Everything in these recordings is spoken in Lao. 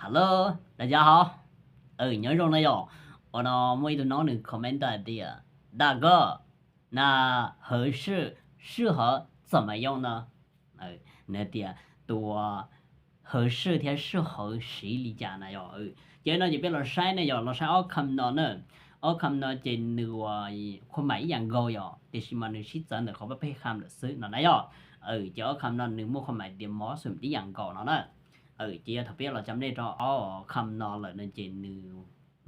Hello，大家好。呃，你好，你好。我呢，我一直弄你 comment 的，大哥，那合适适合怎么用呢？ ເອີ ແນວເຕຍ ຕົວ ເຮີຊື່ ແທນ ຊື່ເຮີ ສີລີຈານະ ເອີ ເຈົ້າເນາະ ຈະເປັນລາວໄຊນະ ເຈົ້າ ລາວໄຊ ເອົາຄຳເນາະ ເນາະ ເອົາຄຳເນາະ ເຈົ້າ ໜຶ່ງວ່າ ຄວາມໝາຍອີ່ຫຍັງກໍ ເຈົ້າ ແຕ່ຊິມາ ໜຶ່ງຊິເຈີ ເນາະ ຂອງປະເພດຄຳເນາະ ເນາະ ເຈົ້າ ເອີ ເຈົ້າເອົາຄຳເນາະ ໜຶ່ງ ໝົດຄວາມໝາຍ ດຽວ ເໝາະສົມອີ່ຫຍັງກໍ ເນາະ ເນາະ ເອີ ເຈົ້າ ຖ້າເປັນລາວຈຳເນາະ ເອົາຄຳເນາະ ເນາະ ເຈົ້າ ໜຶ່ງ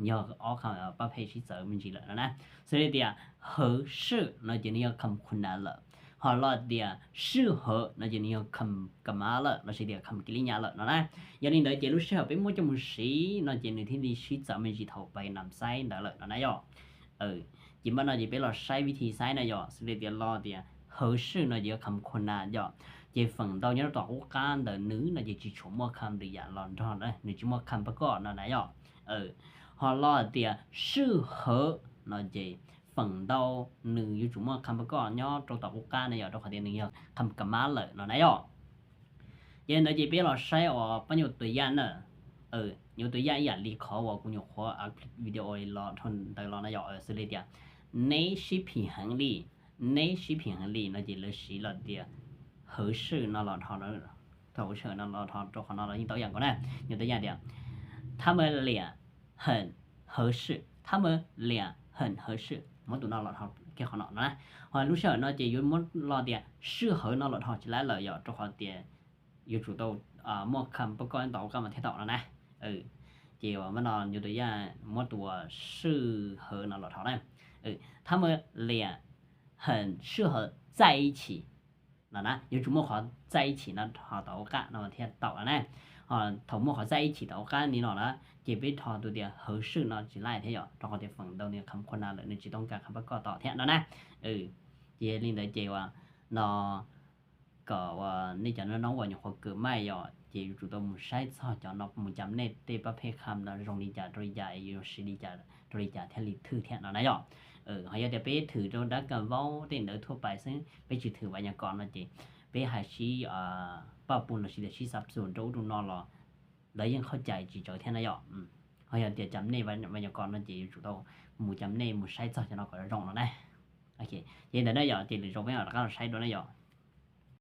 ຍອກອອກຄຳປະເພດຊິເຈີມັນຈີເລີຍນະ ສະເດດຽ ເຮີຊື່ ເນາະ ເຈົ້າ ນີ້ຍອກຄຳຄຸນນາເລີຍ ຮອດລອດເດຍ ຊື່ເຮີ ເນາະ ເຈົ້າ ນີ້ຍອກຄຳກາມາເລີຍ ລະຊິເດຍຄຳກິລິຍາເລີຍນະ ຢ່າງນີ້ເດີ ເຈົ້າ ລູກຊື່ເຮີ ເປັນໝູ່ເຈົ້າໝູ່ສີ ເນາະ ເຈົ້າ ໜຶ່ງທີ່ດີຊິເຈີມັນຈີເທົ່າໄປນຳໃຊ້ໄດ້ເລີຍນະ ນະ ຍອກ ເອີ ຈິມາເນາະ ເຈົ້າ ເປັນລາວໃຊ້ວິທີໃຊ້ນະ ຍອກ ສະເດດຽ ລອດເດຍ ເຮີຊື່ ເນາະ ເຈົ້າ ຄຳຄຸນນາ ຍອກ ເຈົ້າ ເປັນເອົາຍອດຕອກໂອການເດີ ໜຶ່ງ ເນາະ ເຈົ້າ ຈິໂສມວກຄຳເດີ ຢ່າລອນທອນເດີ ໜຶ່ງ ຈິມວກຄຳປະກອບນະ ນະ ຍອກ ເອີ ຮອດລອດເດຍ ຊື່ເຮີ ເນາະ ເຈົ້າ ເປັນເອົາ ໜຶ່ງ ຢູ່ຈຸມວກຄຳປະກອບ ຍອດຕົວຕອບໂອການນະ ຍອກ ຕົວຂອງເດຍ ໜຶ່ງ ຍອກຄຳກາມາເລີຍເນາະ ນະ ຍອກ ເຈົ້າ ເນາະ ເຈົ້າ ເປັນລາວໃຊ້ອອກ ປະໂຫຍດຕົວຢ່າງເນາະ ເອີ ຍົກຕົວຢ່າງ ຢ່າລີຂໍວ່າ ກູຍົກຂໍອັດວິດີໂອລອທອນໄດ້ລອນະ ຍອກ ເອີ ສະເດດຽ 你是平衡力 你是平衡力 ເນາະ ເຈົ້າ ເລີຍສີລອດເດຍ ເຮີຊື່ ເນາະ ລອທອນ ເນາະ ເຮີຊື່ ເນາະ ລອທອນ ຕົວຂອງເນາະ ລະຍິງຕົວຢ່າງກ່ອນນະ ຍົກຕົວຢ່າງເດຍ 他们俩 很合适 他们俩很合适 ໝົດຕົວເນາະ ລອດເຮົາແກ່ຂອງເນາະນະ ເຮົາຮູ້ເຊື່ອເນາະ ເຈົ້າຢູ່ໝົດລອດເດຍ ຊື່ເຮີເນາະ ລອດເຮົາຊິລະເລີຍ ຕົວເຮົາເດຍ ຢູ່ຈຸໂຕ ໝວກຄຳປະກອບ ຕອບກັບມາແທ້ເນາະນະ ເອີ ເຈົ້າວ່າມັນເນາະ ຍົກຕົວຢ່າງ ໝົດຕົວ ຊື່ເຮີເນາະ ລອດເຮົານະ 他们俩很适合在一起 ເນາະນະ ຢູ່ຈຸໝວກຂອງ 在一起 ເນາະ ເຮົາຕອບໂອກາດເນາະ ມາແທນຕອບນະ ເຮົາຖອດໝວກຂອງ 在一起 ຕອບໂອກາດນີ້ເນາະ ລະເຈົ້າໄປຖອດຕົວເດຍ ເຮີຊື່ ເນາະ ຊິຫຼາຍແທ້ ເຈົ້າ ຕອນເຮົາໄດ້ຟັງໂດຍຄຳໂຄນາເລີຍ ໜຶ່ງ ຊິຕ້ອງການຄຳປະກອບຕອບແທ້ເນາະນະ ເອີ ເຈົ້າ ລິງເດີ ເຈົ້າວ່າເນາະ ກໍວ່ານີ້ຈະນ້ອງວ່າຍັງຂໍເກີດໃໝ່ ເຈົ້າ ເຈົ້າຢູ່ຈຸໂຕໝູ່ໃຊ້ຊອກ ເຈົ້າເນາະ ໝູ່ຈຳເນກເຕປະເພດຄຳເນາະ ໂຮງລີຈາ ໂຕລີຈາ ເອ ຢູ່ຊີລີຈາ ໂຕລີຈາ ແທນລີຖືກແທນເນາະນະ ເຈົ້າ ເອີ ເຮົາຢ່າໄດ້ໄປຖືໂຕດັກການເວົ້າເຕັນເດີທົ່ວໄປ ເຊິ່ງ ໄປຊິຖືໄວຍາກອນເນາະ ເຈົ້າ ໄປຫາຊິ ເອີ ປັບປຸງ ຫຼື ຊິໄດ້ຊິສັບສົນໂຕອຸດໂຕນອນລະ ລະຍັງເຂົ້າໃຈຈີເຈົ້າແທ້ນະ ເຈົ້າ ເຮົາຢ່າໄດ້ຈຳເນກໄວຍາກອນເນາະ ເຈົ້າຢູ່ຈຸໂຕໝູ່ຈຳເນກໝູ່ໃຊ້ຊອກ ເຈົ້າເນາະ ກໍຈະຕ້ອງເນາະນະ ໂອເຄ ເຈົ້າ ເດີເນາະ ເຈົ້າ ເຈົ້າ ຫຼື ຈົບໄປເນາະ ລະກໍໃຊ້ໂດນນະ ເຈົ້າ